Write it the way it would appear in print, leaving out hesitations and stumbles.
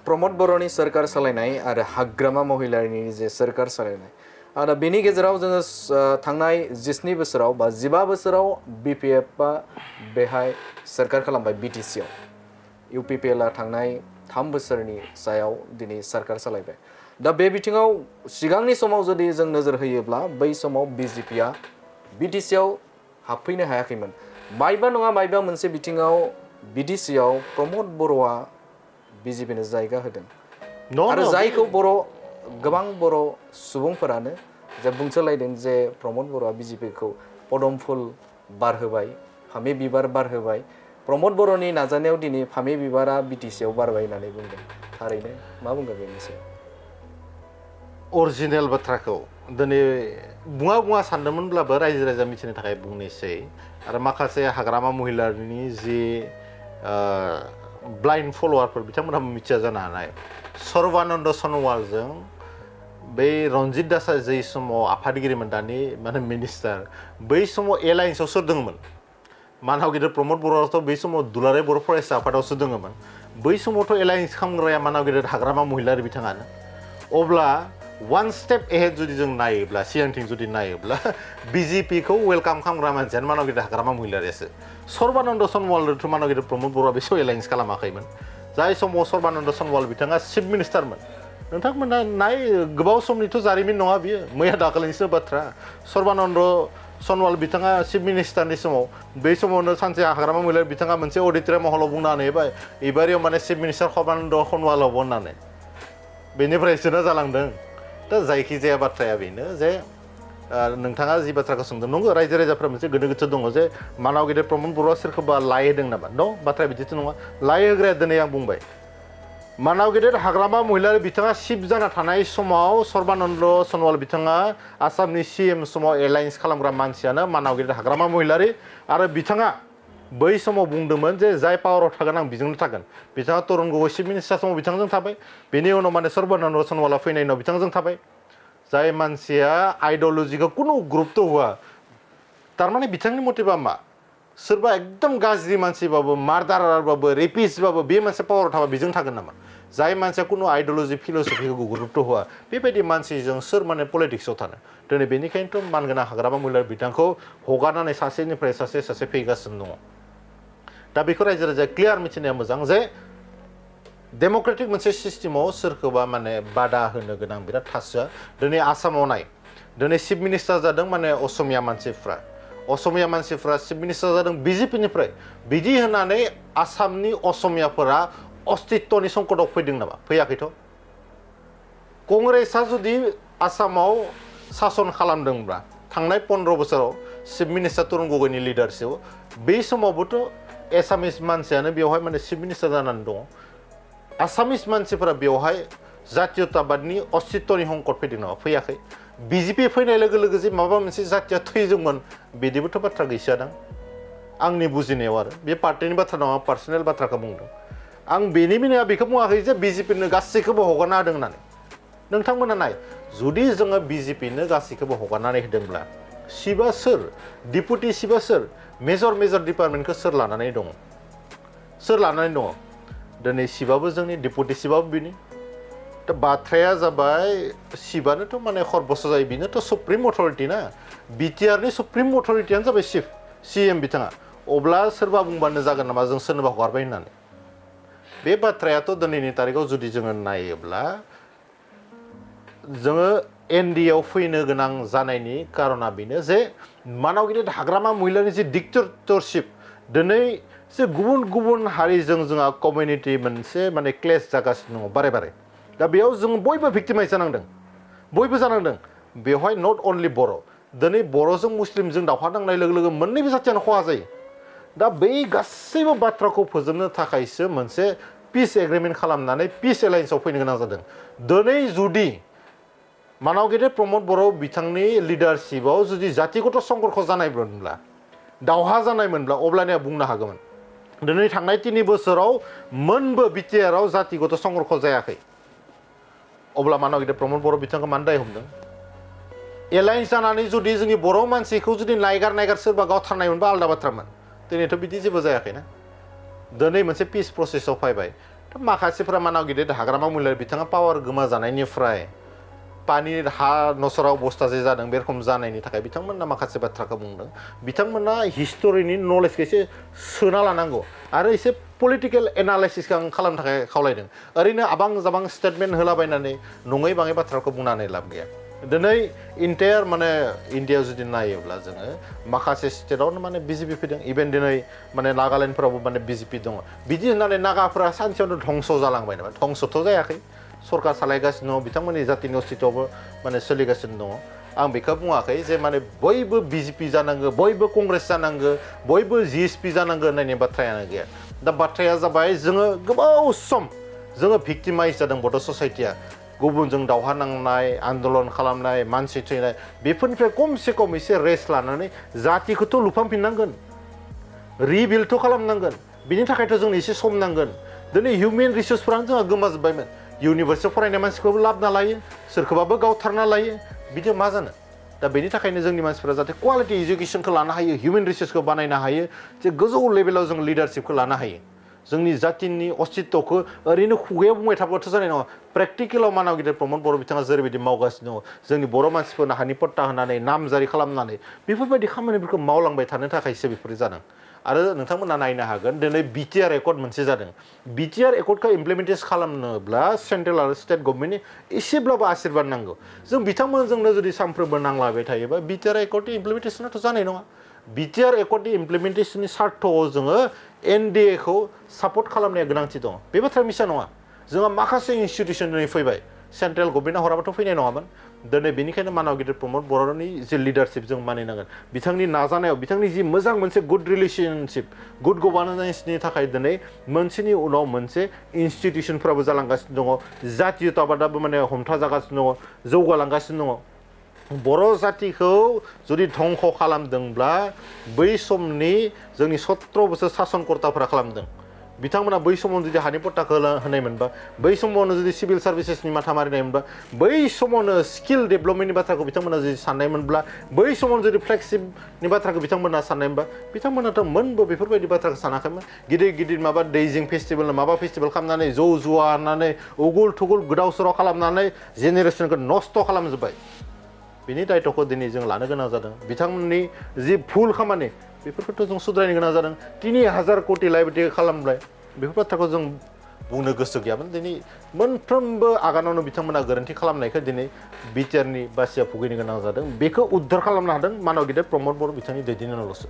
प्रमोद बर'नि सरकार सालायनाय आरो हाग्रामा महिलारिनि जे सरकार सालायनाय आरो बेनि गेजेराव जोङो थांनाय 17 बोसोराव बा 15 बोसोराव बिपिएफआ बेहाय सरकार खालामबाय बिटिसिआव इउपिपिएलआ थांनाय 3 बोसोरनि सायाव दिनै सरकार सालायबाय दा बे बिथिङाव सिगांनि समाव जुदि जों नोजोर होयोब्ला बै समाव बिजेपिआ बिटिसिआव हाबफैनो हायाखैमोन मायबा नङा मायबा मोनसे बिथिङाव बिटिसिआव प्रमोद बर'आ बिजेपिनो जायगा होदों आरो जायखौ गोबां बर' सुबुंफोरानो जे बुंसोलायदों जे प्रमोद बर'आ बिजेपिखौ पदम फुल बारहोबाय फामे बिबार बारहोबाय प्रमोद बर'नि नाजानायाव दिनै फामे बिबारा बिटिसिआव बारबाय होननानै बुंदों थारैनो मा बुंगोन बेनि सायाव अरिजिनेल बाथ्राखौ दिनै बुङा सानदोंमोनब्लाबो रायजो राजा मिथिनो थाखाय बुंनोसै आरो माखासे हाग्रामा महिलारिनि जि ब्लाइन्ड फलोवारफोर बिथांमोनहा मिथिया जानो हानाय सर्बानन्द सन'वालजों बै रन्जित दासआ जै समाव आफादगिरिमोन दानि माने मिनिस्टार बै समाव एलायन्सआव सोर दङमोन मानाव गिदिर प्रमोद बर'आथ' बै समाव दुलाराय बर' फरायसा आफादावसो दङमोन बै समावथ' एलायन्स खालामग्राया मानाव गिदिर हाग्रामा महिलारि बिथाङानो अब्ला वान स्टेप एहेड जुदि जों नायोब्ला सिगांथिं जुदि नायोब्ला बिजेपिखौ वेलकाम खालामग्रा मानसियानो मानाव गिदिर हाग्रामा महिलारियासो सर्बानन्द सन'वालथ' मानाव गिदिर प्रमोद बर'आ बे समाव एलायन्स खालामाखैमोन जाय समाव सर्बानन्द सन'वाल बिथाङा चिफ मिनिस्टारमोन नोंथांमोना नाय गोबाव समनिथ' जारिमिन नङा बियो मैया दाखालिनिसो बाथ्रा सर्बानन्द सन'वाल बिथाङा चिफ मिनिस्टारनि समाव बै समावनो सानसे हाग्रामा महिलारि बिथाङा मोनसे अडिटरियाम हलाव बुंनानै होबाय एबारियाव माने चिफ मिनिस्टार सर्बानन्द सन'वालाव होननानै बेनिफ्रायसो जालांदों दा जायखिजाया बाथ्राया बेनो जे नोंथाङा जि बाथ्राखौ सोंदों नंगौ रायजो राजाफ्रा मोनसे गोनो गोथो दङ जे मानाव गेदेर प्रमोद बर'आ सोरखौबा लाय होदों नामा न' बाथ्राया बिदिथ' नङा लाय होग्राया दिनै आं बुंबाय मानाव गेदेर हाग्रामा महिलारि बिथाङा चिफ जाना थानाय समाव सर्बानन्द सन'वाल बिथाङा आसामनि सिएम समाव एलायन्स खालामग्रा मानसियानो मानाव गेदेर हाग्रामा महिलारि आरो बिथाङा बै समाव बुंदोंमोन जे जाय पावाराव थागोन आं बिजोंनो थागोन बिथाङा तरुन गगৈ चिफ मिनिस्टार समाव बिथांजों थाबाय बेनि उनाव माने सर्बानन्द सन'वाला फैनायनि उनाव बिथांजों थाबाय जाय मानसिया आइडिअलजिखौ कुनु गुरुत्व होआ थारमाने बिथांनि मथेबा मा सोरबा एकदम गाज्रि मानसिबाबो मार्डारारबाबो रेपिस्टबाबो बे मानसिया पावाराव थाबा बेजों थागोन नामा जाय मानसिया कुनु आइडिअलजि फिल'सफिखौ गुरुत्व होआ बेबायदि मानसिजों सोर माने पलिटिक्सआव थानो दिनै बेनिखायनोथ' मानगोनां हाग्रामा महिलारि बिथांखौ हगारनानै सासेनिफ्राय सासे फैगासिनो दङ दा बेखौ रायजो राजाया क्लियार मिथिनाया मोजां जे डेम'क्रेटिक मोनसे सिस्टेमाव सोरखौबा माने बादा होनो गोनां बिराद थासोआ दिनै आसामाव नाय दिनै चिफ मिनिस्टार जादों माने असमिया मानसिफ्रा चिफ मिनिस्टार जादों बिजेपिनिफ्राय बिदि होनानै आसामनि असमियाफोरा अस्तित्वनि संकटआव फैदों नामा फैयाखैथ' कंग्रेसआ जुदि आसामाव सासन खालामदोंब्ला थांनाय 15 बोसोराव चिफ मिनिस्टार तरुन गगैनि लिडारशिपआव बै समावबोथ' एसामिस मानसियानो बेवहाय माने चिफ मिनिस्टार जानानै दङ आसामिस मानसिफोरा बेवहाय जातीयताबादनि अस्तित्वनि संकट फैदों नामा फैयाखै बिजेपि फैनाय लोगो लोगो जे माबा मोनसे जातिया थैदोंमोन बिदिबोथ' बाथ्रा गैखादां आंनि बुजिनायाव आरो बे पार्टिनि बाथ्रा नङा पार्सनेल बाथ्राखौ बुंदों आं बेनि मिनिङा बेखौ बुङाखै जे बिजेपिनो गासैखौबो हगारना होदों होननानै नोंथांमोना नाय जुदि जोङो बिजेपिनो गासैखौबो हगारनानै होदोंब्ला सिबा सोर डिपुटि सिबा सोर मेजर डिपार्टमेन्टखौ सोर लानानै दङ दिनै सिबाबो जोंनि डिपुटि सिबाबो बिनि दा बाथ्राया जाबाय सिबानोथ' माने खरबस जायो बेनोथ' सुप्रिम अथरिटि ना बिटिआरनि सुप्रिम अथरिटियानो जाबाय चिफ सिएम बिथाङा अब्ला सोरबा बुंबानो जागोन नामा जों सोरनोबा हगारबाय होननानै बे बाथ्रायाथ' दिनैनि तारिखआव जुदि जोङो नायोब्ला जोङो एनडिएआव फैनो गोनां जानायनि कारना बेनो जे मानाव गिदिर हाग्रामा महिलानि जे डिक्टेटरशिप दिनै जे गुबुन हारिजों जोंहा कमिउनिटि मोनसे माने क्लेश जागासिनो दङ बारे दा बेयाव जों बयबो भिक्टिमाइज जानांदों बेवहाय नट अनलि बर' दिनै बर'जों मुस्लिमजों दावहा नांनाय लोगो लोगो मोननैबो जातियानो खहा जायो दा बै गासैबो बाथ्राखौ फोजोबनो थाखायसो मोनसे पिस एग्रिमेन्ट खालामनानै पिस एलायन्सआव फैनो गोनां जादों दिनै जुदि मानाव गेदेर प्रमोद बर' बिथांनि लिडारशिपआव जुदि जातिगत संघर्ष जानायमोनब्ला दावहा जानायमोनब्ला अब्लानिया बुंनो हागौमोन दिनै थांनाय 3 बोसोराव मोनबो बिटिआरआव जातिगत संघर्ष जायाखै अब्ला मानाव गेदेर प्रमोद बर' बिथांखौ मानो दाय हमदों एलायन्स जानानै जुदि जोंनि बर' मानसिखौ जुदि नायगार सोरबा गावथारनायमोनबा आलादा बाथ्रामोन दिनैथ' बिदि जेबो जायाखैना दिनै मोनसे पिस प्रसेसआव फैबाय माखासेफोरा मानाव गिदिर हाग्रामा महिलारि बिथाङा पावार गोमाजानायनिफ्राय पानि हा नसराव बस्थासे जादों बे रखम जानायनि थाखाय बिथांमोना माखासे बाथ्राखौ बुंदों बिथांमोना हिस्टरिनि नलेजखौ एसे सोना लानांगौ आरो एसे पलिटिकेल एनालाइसिसखौ आं खालामनो थाखाय खावलायदों ओरैनो आबां जाबां स्टेटमेन्ट होलाबायनानै नङै बाङै बाथ्राखौ बुंनानै लाब गैया दिनै इन्टायार माने इन्डियायाव जुदि नायोब्ला जोङो माखासे स्टेटआवनो माने बिजेपि फैदों इभेन दिनै माने नागालेण्डफोरावबो माने बिजेपि दङ बिदि होननानै नागाफोरा सानसेयावनो धंस' जालांबाय नामा धंसथ' जायाखै सरकार सालायगासिनो दङ बिथांमोननि जातिनि अस्तित्वआवबो माने सोलिगासिनो दङ आं बेखौ बुङाखै जे माने बयबो बिजेपि जानांगौ बयबो कंग्रेस जानांगौ बयबो जिएसपि जानांगौ होननायनि बाथ्रायानो गैया दा बाथ्राया जाबाय जोङो गोबाव सम जोङो भिक्टिमाइज जादों बड' ससाइटिया गुबुनजों दावहा नांनाय आन्दलन खालामनाय मानसि थैनाय बेफोरनिफ्राय खमसे खम एसे रेस्ट लानानै जातिखौथ' लुफामफिननांगोन रिबिल्डथ' खालामनांगोन बिनि थाखायथ' जोंनो एसे सम नांगोन दिनै हिउमेन रिसोर्सफोरानो जोंहा गोमाजोब्बायमोन इउनिभार्सिटियाव फरायनाय मानसिखौबो लाबोना लायो सोरखौबाबो गावथारना लायो बिदि मा जानो दा बेनि थाखायनो जोंनि मानसिफोरा जाहाथे क्वालिटि इडुकेसनखौ लानो हायो हिउमेन रिसोर्सखौ बानायनो हायो जे गोजौ लेभेलाव जों लिडारशिपखौ लानो हायो जोंनि जातिनि अस्तित्वखौ ओरैनो खुगायाव बुंबाय थाबाथ' जानाय नङा प्रेक्टिकेलाव मानाव गिदिर प्रमद बर' बिथाङा जेरैबायदि मावगासिनो दङ जोंनि बर' मानसिफोरनो हानि पट्टा होनानै नामजारि खालामनानै बेफोरबायदि खामानिफोरखौ मावलांबाय थानो थाखायसो बेफोर जादों आरो नोंथांमोना नायनो हागोन दिनै बिटिआर एकर्ड मोनसे जादों बिटिआर एकर्डखौ इमप्लिमेन्टेसन खालामनोब्ला सेन्ट्रेल आरो स्टेट गभर्नमेन्टनि एसेब्लाबो आशीर्बाद नांगौ जों बिथांमोनजोंनो जुदि सानफ्रोमबो नांलाबाय थायोबा बिटिआर एकर्डनि इमप्लिमेन्टेसनाथ' जानाय नङा बिटिआर एकर्डनि इमप्लिमेन्टेसननि सार्थआव जोङो एनडिएखौ सापर्ट खालामनाया गोनांथि दङ बे बाथ्राया मिसा नङा जोंहा माखासे इनस्टिटिउसन दिनै फैबाय सेन्ट्रेल गभर्नमेन्टआ हराबाथ' फैनाय नङामोन दिनै बेनिखायनो मानाव गिदिर प्रमद बर'नि जे लिडारशिप जों मानिनांगोन बिथांनि नाजानायाव बिथांनि जि मोजां मोनसे गुड रिलेशनशिप गुड गभार्नेन्सनि थाखाय दिनै मोनसेनि उनाव मोनसे इनस्टिटिउसनफ्राबो जालांगासिनो दङ जातीयताबादाबो माने हमथाजागासिनो दङ जौगालांगासिनो दङ बर' जातिखौ जुदि धंख' खालामदोंब्ला बै समनि जोंनि 17 बोसोर सासनकर्ताफोरा खालामदों बिथांमोना बै समावनो जुदि हानि पट्टाखौ होनायमोनबा बै समावनो जुदि सिभिल सार्भिसेसनि माथा मारिनायमोनबा बै समावनो स्किल डेभेलपमेन्टनि बाथ्राखौ बिथांमोना जुदि साननायमोनब्ला बै समावनो जुदि फ्लेगशिपनि बाथ्राखौ बिथांमोना साननायमोनबा बिथांमोनाथ' मोनबो बेफोरबायदि बाथ्राखौ सानाखैमोन गिदिर गिदिर माबा दैजिं फेस्टिभेल माबा फेस्टिभेल खालामनानै जौ जुवा होननानै उगुल थुगुल गोदाव सोराव खालामनानै जेनेरेसनखौ नस्थ' खालामजोब्बाय बिनि दायथ'खौ दिनै जों लानो गोनां जादों बिथांमोननि जि भुल खामानि बेफोरखौथ' जों सुद्रायनो गोनां जादों 3000 कोटि लाइबिलिटि खालामबाय बेफोर बाथ्राखौ जों बुंनो गोसो गैयामोन दिनै मोनफ्रोमबो आगानावनो बिथांमोना गोरोन्थि खालामनायखौ दिनै बिटिआरनि बासिया भुगिनो गोनां जादों बेखौ उद्धार खालामनो हादों मानाव गिदिर प्रमद बर' बिथांनि दैदेननायावल'सो